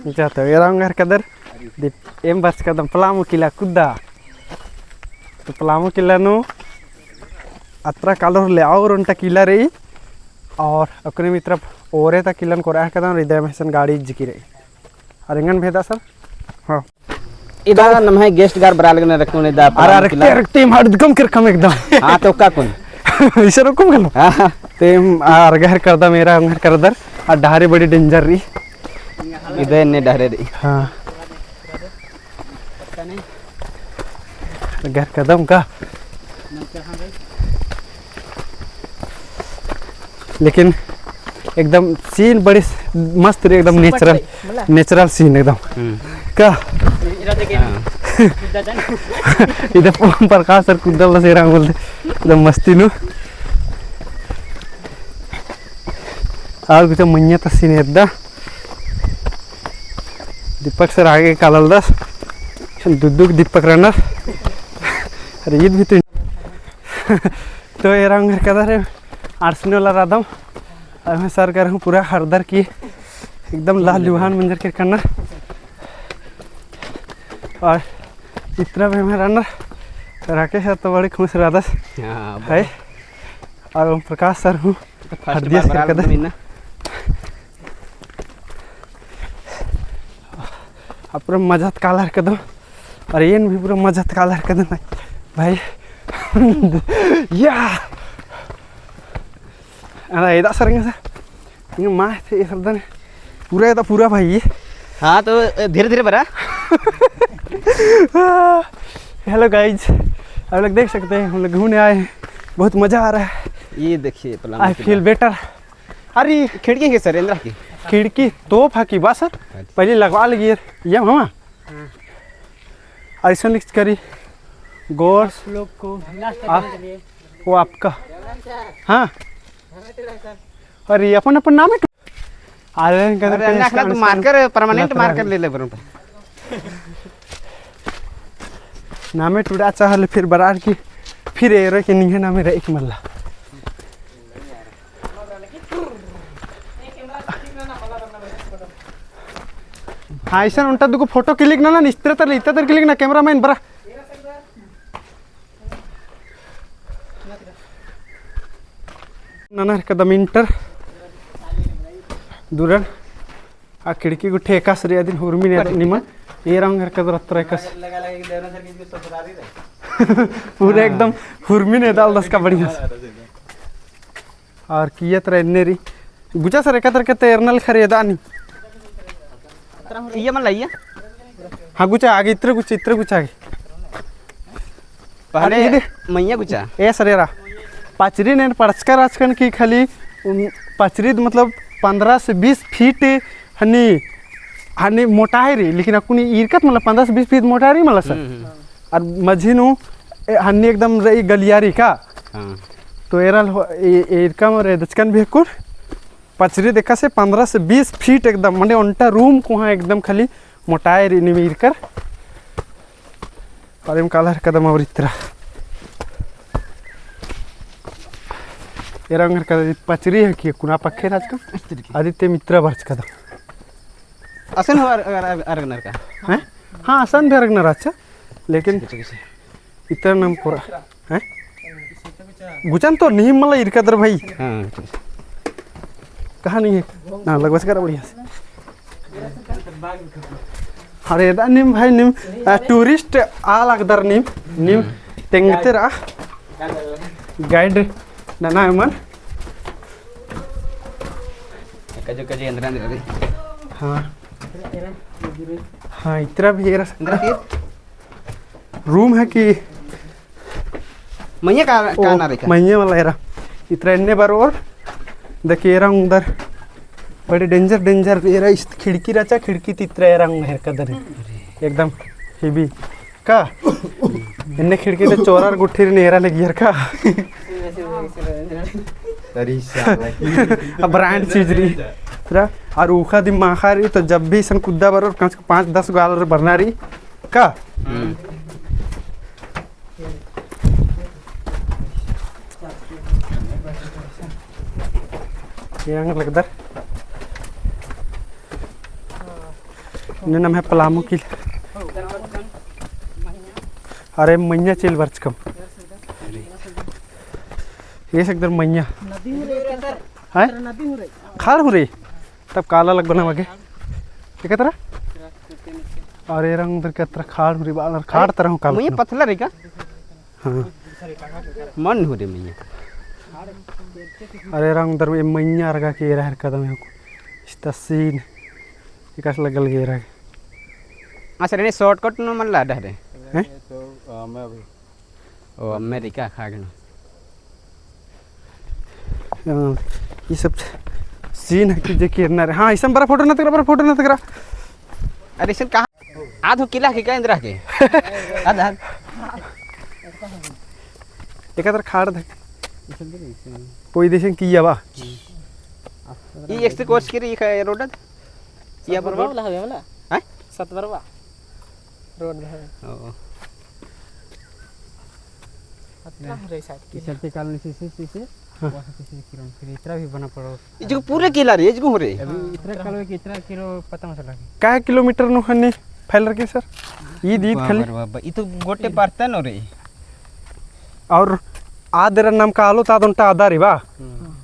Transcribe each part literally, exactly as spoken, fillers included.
अच्छा, तो एरा ओंगरकदर, दीप एम बरचकदम पलामू किला कुद्दा। तो पलामू किला नू अत्रा कालोर ले और ओन्टा किला रई, और अक्कुन एम ई तरफ ओरे ता किलन कोरआ हेलकदम, और इदा एम्है सन गाड़ी इज्जकी रई। और एंगन भेदा सर? हाँ। इदा नम्है guest गर बरआ लगनर अक्कुन इदा अरे, पलामू किला। अरे, अरे, तेम हट दिकम किरकम एकदम। हाँ, तो का कुन? इसे रुकुम गलो। हाँ, हाँ। तेम, आ, अरगा हेलकदम, एरा ओंगरकदर, आ डहरे बड़ी danger रई। इदा एन्ने डहरे रई। हाँ। अरगा हेलकदम का? लेकिन एकदम scene बड़ी मस्त रई, एकदम natural, natural scene एकदम। हम्म। का? हाँ। इदा प्रकाश सर कुद्दल दा सेरा बोलते, एकदम मस्ती नू। और कुछ मइय्याँ ता scene एरदा। दीपक सर आगे काललदस, दुदुक दीपक रअनर। अरे ईद भी तो तो एरा ओंगरकदर आर्सने वाला रअदम। अब एम्है सर गर हूँ पूरा हरदर की एकदम लाल लुहान मंजर केरकनर। और इतना भी एम्है रअनर राकेश सर तो बड़ी खुश रअदस। हाँ, है। और ओम प्रकाश सर हूँ तो first हरदियस बार बरआ केरकदर। लगदम इन्ना। अब पूरा मजा ता काला हेलकदम। अरे एन भी पूरा मजा ता काला हेलकदम भाई। या। अरे एदा सरंग सा। ये माँ थे ये सरदन। पूरा एदा पूरा भाई। हाँ, तो धीरे-धीरे बरआ। Hello guys, आप लोग देख सकते हैं हम लोग घूमने आए हैं, बहुत मजा आ रहा है। ये देखिए पलामू I feel better। अरे खिड़की के सर, एन्दरा की? खिड़की तो फाकी बा सर, अच्छा। पहले लगवा लगी यार, ये मामा। हाँ। ऐसा लिख करी, गोर। आप लोग को last आ, करने के लिए। वो आपका। हाँ। अरे अपन, अपन नाम है। अरे, अरे, अन्ना अखना तो marker, permanent marker ले ले बरन। नामे टुड़ा चाहले फिर बरार की, फिर एरो के निंगे नामे रई की मल्ला। हाँ, ऐसा उन्टा दुगो photo click ना, ना, इस तरह तर, इतना तर click ना, cameraman बरा। ननर कदम enter। दुरन आ खिड़की गुट्ठे एकासे रई अदिन हुरमिन एदआ निमन। एरा ओंगरकदर अत्रा एकासे। पूरा एकदम हुरमिन एदआ लगदस का बढ़िया से। और किया तरा एन्ने रई। गुचा सर एका तरके ते एरना लेखा रई एदआ नी। इया मल्ला इया। हाँ गुचा आगे इतरे गुचा, इतरे गुचा आगे। पहले अरे इदे मइय्याँ गुचा। ए सर एरा। पचरी ने एन पढ़चका रहचकन कि खाली, उम, पचरी मतलब पन्द्रह से बीस फीट हनी, हनी मोटाई रई, लेकिन अक्कुन ईरकत मतलब पन्द्रह से बीस फीट मोटाई रई मतलब सर। हम्म, हम्म। और मझी नू, ए, हनी एकदम रई गलियारी का। हाँ। तो एरा ल-, ए, ए, एरकम रई दचकन भी अक्कुन पचरी देखा से पन्द्रह से बीस फीट एकदम, माने ओन्टा room कोहाँ एकदम खाली मोटाई रई नीम ईरकर। और एम काला हेलकदम और इतरा। एरा ओंगरकदम पचरी है कि कुना पक्खे राज का? आदित्य मित्रा बरचकदम। असन हो अर-, अर-, अर-, अरगनर का? हैं? हाँ, असन भी अरगनर अच्छा, लेकिन ठीक है, ठीक है। इतना नाम पूरा, हैं? गुचन तो नीम मला ईरकदर भाई। हाँ, ठीक। कहाँ नहीं है? ना, लगवा से करा बढ़िया से। अरे, दा नीम भाई, नीम, आ, tourist आ लगदर नीम, नीम हम्म। तेंगते रआ। Guide नना एमन। कजो, कजो, एन्दरा, एन्दरा रे। हाँ। हाँ, इतरा भी एरा। एन्दरा के? Room है कि मइय्याँ का, ओ, का ना रई का? मइय्याँ मला एरा। इतरा एन्ने बरओर, दके एरा ओंगदर। बड़े danger, danger एरा इस खिड़की रहचा, खिड़की ती इतरा एरा ओंग हेलकदर। एकदम heavy। का? एन्ने खिड़की ती चोरर गुट्ठिर ने एरा लगियर का? अरे साला। अब brand चीज रई। पूरा, और उखा दिम माखा रई, तो जब भी इसन कुद्दा बरओर, कम से कम पाँच दस गो आलर बरना रई। का? हम्म। ये अंग लगदर। इन्ने नम्है पलामू किला। अरे मइय्याँ चेल बरचकम। ये सकदर मइय्याँ। हैं? खाड़ हूँ रे। तब काला लग बना मगे। ये कतरा? अरे रंग दर कतरा खाड़ हूँ रे, बालर खाड़ तरह हूँ काला मइय्याँ बना। पथला रे का? हाँ। मन हो रे मइय्याँ। अरे रंग दर में मइय्याँ अरगा के एरा हर कदम है। इस्ता scene। एकास लगल गे एरा। अच्छा, रे shortcut नू मन ला डहरे। हैं? तो, आ, मैं अभी ओ, अमेरिका खा गए ना। हाँ, ये सब scene है कि जे केरना रे। हाँ, इसम बरा photo ना तकरा, बरा photo ना तकरा। अरे, इसन कहाँ? आधो किला के का इंदिरा के? आधा। एकत्र खाड़ धक। कोई देशन किया बा? ई extra course की रही है road? या सतबरवा वाला हवे मला? हैं? सतबरवा road हवे। ओ। अतना हरे side के। इस side के काल नीचे से, से, से, हाँ। वहाँ से से किरण, फिर इतरा भी बना पड़ो। इजगो पूरे किला रे, इजगो हो रे। अभी इतरा काल के इतरा किलो पता मत लगे। काय kilometre नू हन्नी फैल रखे sir? ईद, ईद बाबा खाली। रे बाबा, ई तो गोटे परता नू रे। और आद एरा नाम का आलो ता ओन्टा आदा रे बा। हम्म।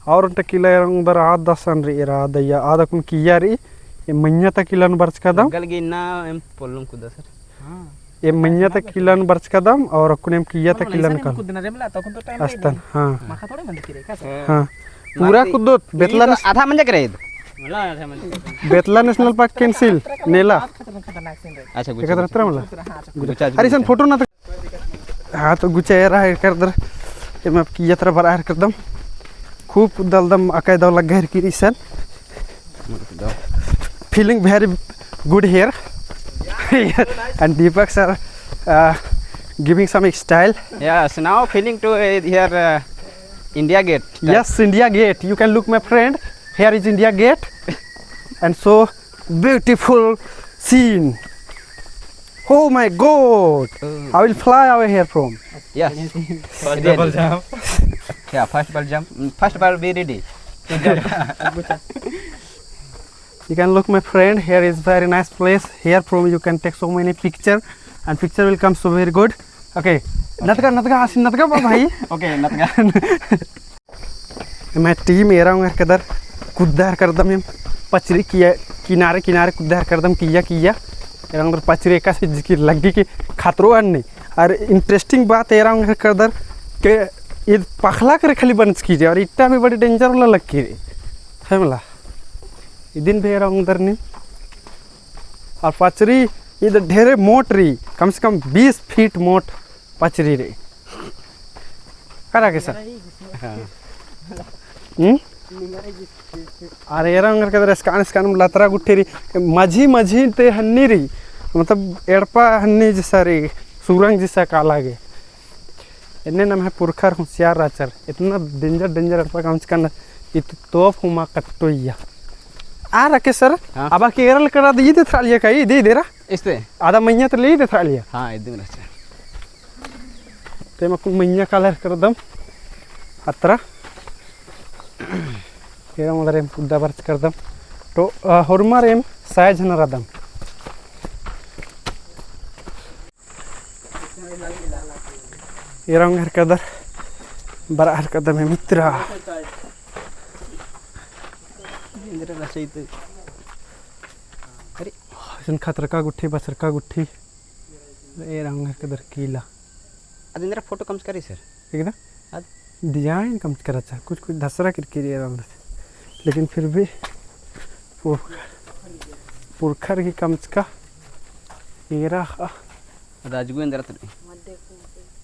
और ओन्टा किला एरा उन्दर आद दसन रे एरा आद या आद अक्कुन किया रे। ये मइय्याँ ता किला नू बरचकदम। गल गे ना एम पोल्लोम कुदा sir। हाँ। ये मइय्याँ ता किला नू बरचकदम और अक्कुन एम किया ता किला नू कल। कुदना रे मला, तखन तो time अस्तन, हाँ। माखा थोड़े मंद किरे का sir? हाँ। पूरा कुद्दोत, बेतला तो नस-, आधा मंजा करे। मला आधा मंजा करे। बेतला national park cancel, नेला। खतरनाक, खतरनाक scene रे। अच्छा, गुच्छा, एकत्र गुच्छा। मला। हाँ, अच्छा। गुच्छा, अरे, इसन गुच्छा। Photo ना हाँ, तो गुचा एरा हर करदर, एम अब किया तरा बरा हर करदम। खूब दलदम अकय दव लग्गा हर किरी सन। Feeling very good here। And Deepak sir, uh, giving some style। Yes, now feeling to, uh, here, uh, India Gate। Yes, India Gate। You can look, my friend। Here is India Gate। And so beautiful scene। Oh my God! Oh. I will fly away here from। Yes। First double jump। Yeah, first ball jump। Mm, first ball be ready to jump। You can look, my friend, here is very nice place। Here from you can take so many picture and picture will come so very good। Okay। नतगा, नतगा, आसिन नतगा बा भाई। Okay, नतगा। एम्है team era उंगर कदर कुद्दा हर करदम एम पचरी किया, किनारे किनारे कुद्दा हर करदम किया किया। एरा उंगर पचरी एकासे जिकिर लग्गी कि खतरो अन्ने। और interesting बात एरा उंगर कदर के ईद पखला करे खाली बनचकी रे और इट्टा भी बड़ी danger वाला लग्गी रे। है मला। इदिन भी एरा उंगर नीम और पचरी ईद ढेरे मोट रई, कम से कम बीस feet मोट पचरी रई। करा के sir? हाँ। हम्म? अरे एरा उंगर कदर स्कान स्कान लतरा गुट्ठी रई, मझी मझी ते हन्नी रई, मतलब एड़पा हन्नी जैसा रई, सुरंग जैसा काला गे। एन्ने नम्है पुरखर होशियार रहचर, इतना danger danger एड़पा कमचकन, इत तोप हुमा कट्टोइया। आ रखे sir, हाँ। अब आके एरल कड़ा दे, ई दे थरा लिया का, ई दे, ई दे रा? इस्ते? आदा मइय्याँ तो ले ई दे थरा लिया। हाँ, एकदम रहचा। ते मकुन मइय्याँ कालर करदम, अतरा। एरा उंगर एम कुद्दा बरच करदम। तो, अ, होरमर एम साय झन रअदम। एरा उंगर कदर, बरा हर कदम है मित्रा। अरे। इसन खतरका गुट्ठी, बछरका गुट्ठी। एरा उंगर कदर किला। अद इन्द्रा photo कमचका रई sir। ठीक ना? अद design कमचका रहचा, कुछ कुछ धसरा किरकिरी एरा उंगर। लेकिन फिर भी पुरखर, पुरखर की कमचका एरा। अद अजगो इन्द्रा तरी।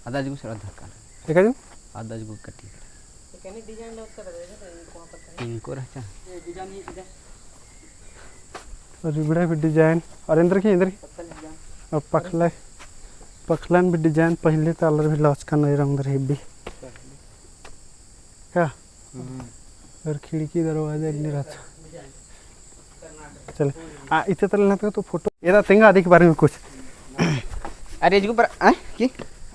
अद अजगो sir अद धक्का। देखा जो? अद अजगो कटी। इनको रहचा। और इबड़ा भी design, और इन्द्र की, इन्द्र की? और पखला, पखलन भी design पहले तो आलर भी लौचका नहीं रंग रही भी। का? हम्म। और खिड़की दरवाजा इन्ने रहचा। चल, आ, इत्ते तले ना तो photo, एरा तेंगा आदि के बारे में कुछ। अरे, इजगो पर, आ, की?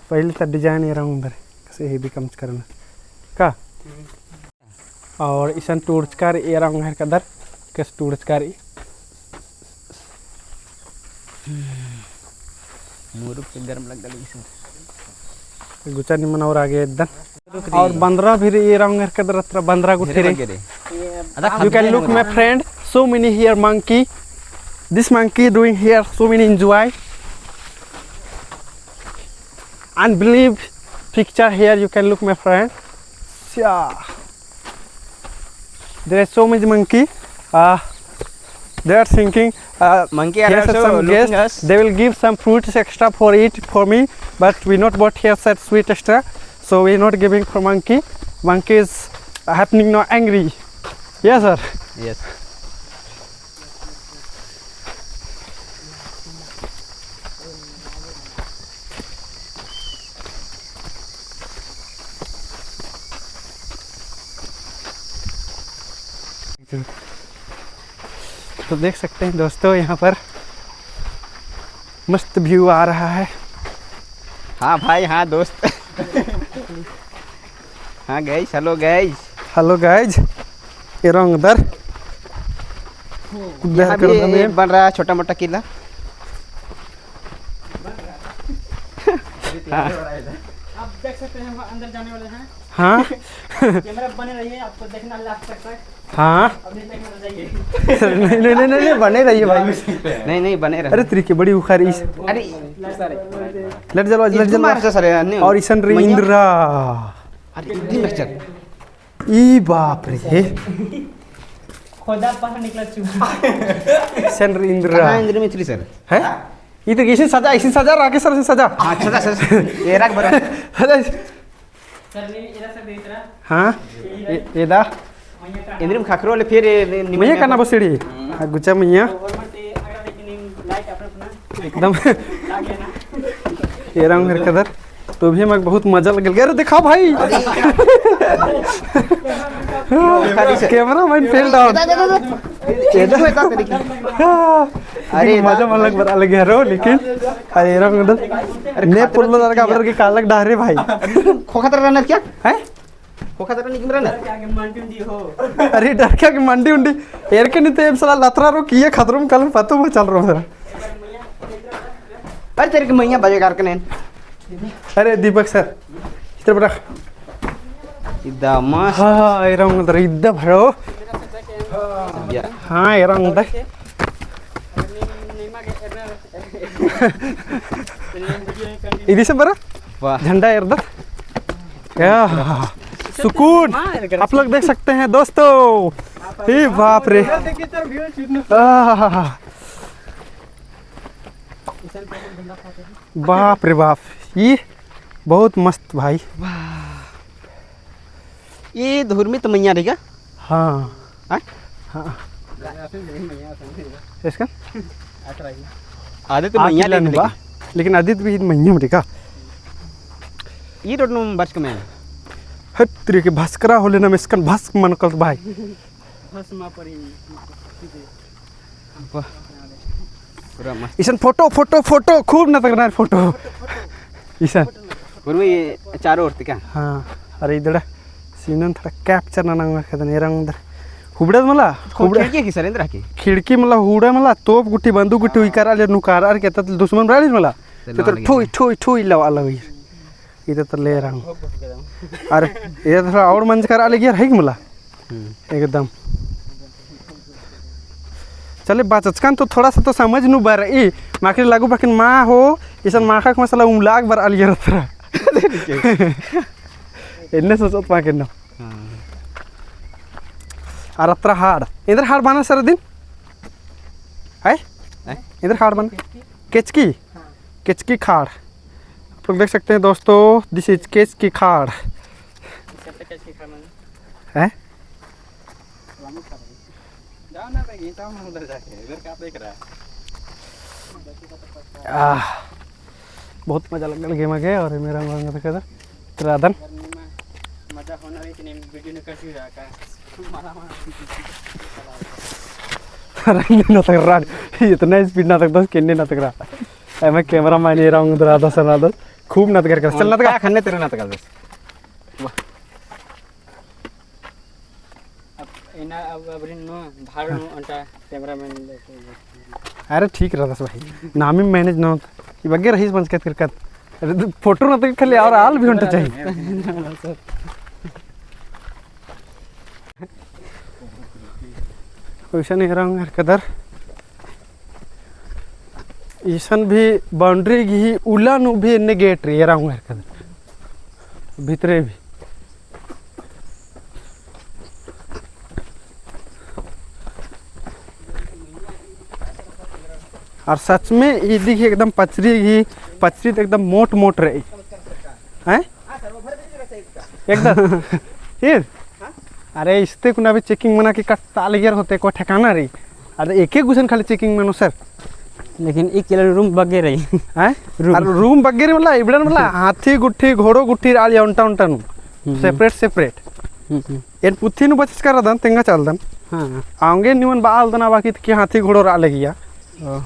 पहले तो design एरा उंगर, कसे heavy कमचका रअना। का? हम्म। और इसन टूड़चका रई एरा उंगर कदर, कस टूड़चका रई। मुरुक के गरम लग्गा लगी सर। गुचा निमन और आगे एकदम। और बंदरा भी रई, एरा ओंगेर कदर अत्रा बंदरा गुट्ठी रई। You can look, my friend, so many here monkey. This monkey doing here so many enjoy. Unbelieve picture here, you can look, my friend. Yeah. There are so many monkey. Uh, they are thinking, uh, monkey are here are also some looking guests. Us. They will give some fruits extra for it for me, but we not bought here such sweet extra, so we not giving for monkey. Monkey is happening now angry. Yes, sir. Yes. तो देख सकते हैं दोस्तों, यहाँ पर मस्त view आ रहा है। हाँ भाई, हाँ दोस्त। हाँ guys, hello guys। Hello guys, era ओंगदर। यहाँ भी बन रहा है छोटा मोटा किला। हाँ। आप देख सकते हैं, हम अंदर जाने वाले हैं। हाँ। Camera बने रहिए, आपको देखना last तक। हाँ। अभी तक मत जाइए। नहीं, नहीं, नहीं, नहीं, नहीं, बने रहिए भाई। नहीं, नहीं, बने रहिए। अरे तेरी के बड़ी उखारी इस। अरे, लट जलवा, लट जलवा। मार से सर, नहीं। और इसन रई इंद्रा। अरे, इतनी लचर। ई बाप रे। खोदा बाहर निकला चूहा। इसन रई इंद्रा। कहाँ इंद्र मित्री सर? हैं? ई तो इसन सजा, इसन सजा, राकेश सर, इसन सजा। हाँ, अच्छा सर, ये रख बरो। सर, नहीं, इधर से देख रहा। हाँ, ये, ये दा। इंद्रिम खखरो ले फिर ये, ये मइय्याँ काना बसेड़ी। हाँ, गुचा मइय्याँ। एकदम। एरा ओंगेर कदर। तो भी मग बहुत मजा लगल। अरे दिखा भाई। Cameraman fell down। अरे मजा मन लग बरआ लगे हरो, लेकिन अरे एरा ओंगदर। अरे ने पुल्लो दर का बरर के कालक डहरे भाई। खोखा तर रहना क्या? हैं? खोखा तर नहीं गिमरा ना? अरे डर क्या कि मंडी उंडी। एर के नहीं तो एम साला लतरा रो किए खतरम कलम पतो में चल रहा है। अरे तेरे की मइय्याँ बजे कार कने। अरे दीपक सर, इधर बड़ा। इद्दा मस्त। हाँ, एरा ओंगदर इद्दा भरो। या। हाँ, एरा ओंगदर। इदी से बरा? वाह। झंडा एरदर। क्या सुकून। आप लोग देख सकते हैं दोस्तों। ए बाप रे। आहा। बाप रे बाप, ई बहुत मस्त भाई। वाह। ई धुरमी तो मइय्याँ रई का? हाँ। हाँ? हाँ। इसका? आदित मइय्याँ रई लेकिन। लेकिन आदित भी मइय्याँ रई का? ई रोड नू बरचका मइय्याँ। हत तेरे के भस्करा होले ना मेस्कन भस्क मन कलत भाई। भस्म परी। वाह। पूरा मस्त। इसन फोटो, फोटो, फोटो, खूब नतगरना फोटो। इसन। पूर्वी चारों ओर ती का? हाँ, अरे इदड़ा सीनन थोड़ा capture नना खदन एरा ओंगदर। हुबड़ा मला, खो-, हुबड़ा। खिड़की की सर, एन्दरा की? खिड़की मला, हुबड़ा मला, तोप गुट्ठी, बंदूक गुट्ठी, उइकर आले नुकार आर के तत दुश्मन बराली मला। ते तो ठोई, ठोई, ठोई लवा लगी। इदे तो ले रहा हूँ। अरे, इदे थोड़ा और मंजकर आले गियर है कि मला? हम्म। एकदम। चले, बाचचकन तो थोड़ा सा तो समझ नू बरई, माखरी लागू बकिन मा हो, इसन माखा के मसला उमलाग बरआ लगी रत्रा। एन्ने सोचत माखिन ना। हाँ। अरा अत्रा हाड़। एन्दर हाड़ बना सर दिन? है? हैं? एन्दर हाड़ बना? केचकी? हाँ। केचकी खाड़। आप लोग देख सकते हैं दोस्तों, this is केचकी खाड़। हैं? जाओ ना भाई, ये तो हम अंदर जाके, इधर क्या देख रहा है? आह, बहुत मजा लगल गेमा गे और मेरा मन लगा था। राधन। मजा होना रही थी, नहीं, वीडियो ने कट ही रहा का। रंग ना तक रहा, इतना speed ना तक दस, किन्ने ना तक रहा। एमे cameraman एरा ओंगदर आधा सना दस, खूब ना तक कर, चल ना तक। खन्ने तेरे ना तक दस। वाह। अब एना, अब, अब रिन नो, भार नो, अंटा cameraman लेके। अरे ठीक रहता भाई, नामी manage ना होता। ये बग्गे रहीस मंजकत किरकत। अरे तो फोटो ना तो खाली और आल भी होना चाहिए। वैसे नहीं रहा हूँ यार कदर। इसन भी boundary गही उल्ला नू भी एन्ने gate रई एरा हूँ एरकन। भितरे भी। और सच में इदी गही एकदम पचरी गही, पचरी तो एकदम मोट मोट रई। हैं? एकदम। फिर? अरे इस्ते कुना भी checking मना के कत्ता लगियर होते कोई ठिकाना रई। अरे एक एक गुसन खाली checking मनो सर। लेकिन ई किला room बग्गे रई। हैं? Room। अरे room बग्गे रई मतलब इबड़न मतलब हाथी गुट्ठी, घोड़ो गुट्ठी रआ लगिया ओन्टा ओन्टा नू। हम्म। Separate separate। हम्म, हम्म। एन पुथी नू बचचका रअदन, तेंगा चालदन। हाँ। आंगे निमन बआ लदन बाकी कि हाथी घोड़ो रआ लगिया। ओ।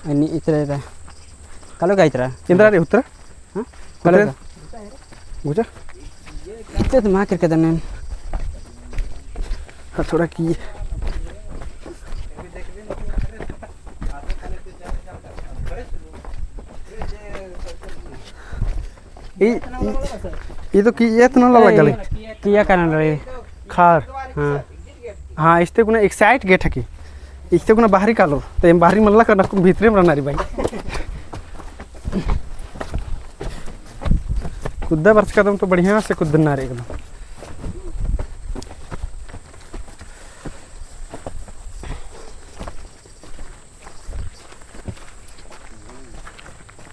अनि इतरा इतरा। कालो का इतरा? इन्द्रा रे उतरा। हाँ? कालो उतरा। का? गुजा। इतरा तो माँ करके दने। हाँ, थोड़ा की। ई, ई, ई तो कि एतना ला लगल है। किया करन रई? खार। हाँ। हाँ, इस्ते कुना एक side gate है कि। इस्ते कुना बाहरी कालो। तो एम बाहरी मल्ला करना कुन भीतरे में रहना रे भाई। कुद्दा बरचका दम तो बढ़िया से कुद्दना रे एकदम।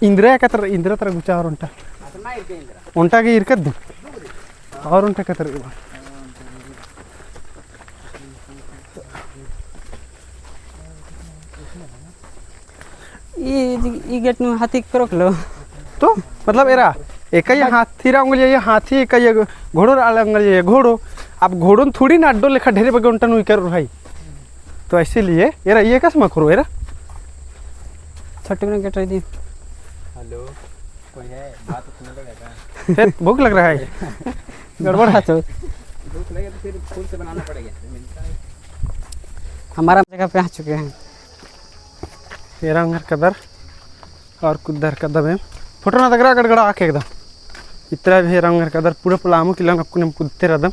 इन्द्रा कतर, इन्द्रा तरा गुचा और ओन्टा। ओन्टा के इरकत दे। और ओन्टा कतर इबा। ई, ई gate नू हाथी करोक लो। तो मतलब एरा, एका ये हाथी रआ ओंगल ये हाथी, एका ये घोड़ो रआ ओंगल ये घोड़ो। अब घोड़ोन थोड़ी ना अड्डो लेखा ढेरे बग्गे ओन्टा नू इकर भाई। तो इसीलिए एरा ये कस मखरो एरा। छोटे में gate रई दी। Hello, कोई है? बात सुनने लगा क्या? फिर भूख लग रहा है? गड़बड़ है। तो भूख लगे तो फिर खुद से बनाना पड़ेगा, मिलता है। हमारा जगह पे आ चुके हैं। एरा ओंगरकदर और कुद्दरकदम एम। फोटो ना दगरा गड़गड़ा आके एकदम। इतरा भी एरा ओंगरकदर पूरा पलामू किला नू अक्कुन एम कुद्दते रअदम।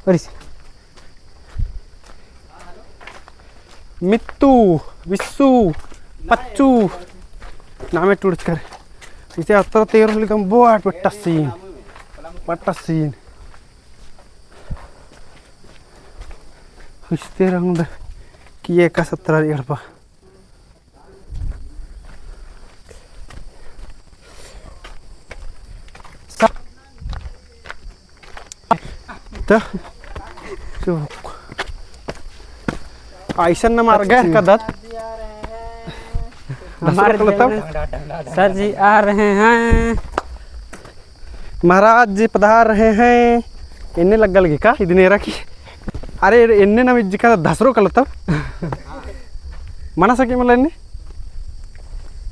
परिस। मित्तू, विस्सू, पच्चू, नामे टुड़चकर। इसे अत्तर तेर होली दम बोआट पट्टा सीन, पट्टा सीन। हुस्ते रंग द किए का सत्रा एड़पा। त, चुप। अइसन न मार गए कदत। हमारे दसरो कलतब। सर जी आ रहे हैं। महाराज जी पधार रहे हैं। एन्ने लग्गा लगी का? इदने एरा की? अरे, एन्ने नम इज्जिका धसरो कलतब। मना सकी मला एन्ने?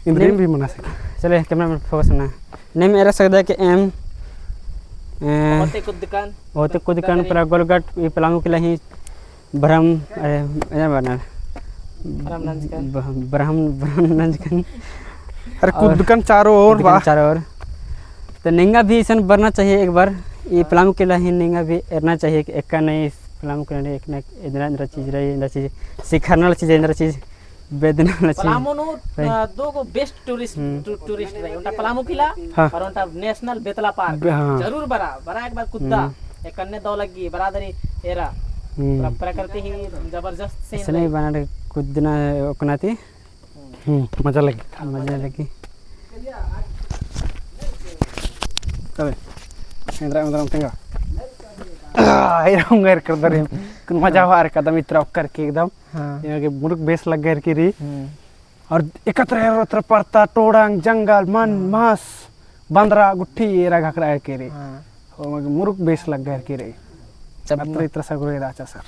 इन्द्रिम नहीं। भी मना सकी। चले, camera में focus ना। नहीं, मेरा सकदा कि एम, ए, ओते कुद्दकन। ओते कुद्दकन, पूरा गोलगट, ये पलामू किला ही भ्रम, अरे, ए बना। भ्रम नंजकन। ब-, भ्रम, भ्रम नंजकन। अरे, और कुद्दकन चारों ओर, कुद्दकन वाह। चारों ओर। तो नेंगा भी इसन बरना चाहिए एक बार। ये हाँ। पलामू किला ही नेंगा भी एरना चाहिए कि एका नहीं, पलामू किला नहीं, एक ना एक एन्दरा, एन्दरा चीज रही, एन्दरा चीज सिखारना वाला चीज, एन्दरा चीज बेदना वाला चीज। पलामू नू, भाई। अ, दो गो best tourist, हम्म। टू-, tourist रही। ओन्टा पलामू किला हाँ। और ओन्टा national बेतला park। बे-, हाँ। जरूर बरा, बरा एक बार कुद्दा। हम्म। एक अन्ने दौ लग्गी, बरादरी एरा। हम्म। पूरा प्रकृति ही जबरदस्त scene ऐसे नहीं रही। बना कुद्दना ओकना ती। हम्म, मजा लगी। मजा लगी। अबे, एन्दरा, एन्दरा तेंगा। आ, एरा ओंगरकदर एम। कुन मजा आर कदम इतरा ओक्कर की एकदम। हाँ। यहाँ के मुरुक बेस लग्गा एरकी रई। हम्म। और एकत्र एरा, एकत्र परता, टोड़ांग, जंगल, मन, हाँ। मास, बंदरा, गुट्ठी, एरा घाकरा एरकी रई। हाँ। ओ, मग मुरुक बेस लग्गा एरकी रई। सब अत्र इतरा सगरो एरा आचा सर।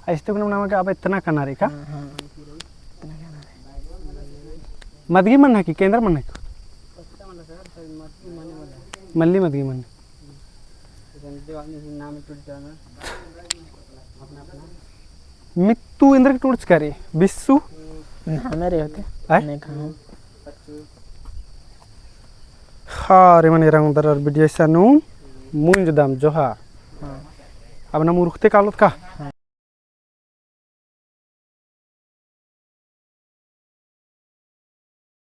ऐसे तो कुना नाम के अब इतना कना रई का? हाँ, हाँ। मदगी मन्ना की केंद्र मन्ना की? मल्ली मदगी मन्ना। मित्तू एन्देर की टूड़चका रई, बिस्सू? नामे रई होते। आय? नहीं कहाँ। हाँ, रे मने रंगदर और वीडियो सनु, मुंजदम जोहार। हाँ। अब नम उरुखते कालोत का? हाँ।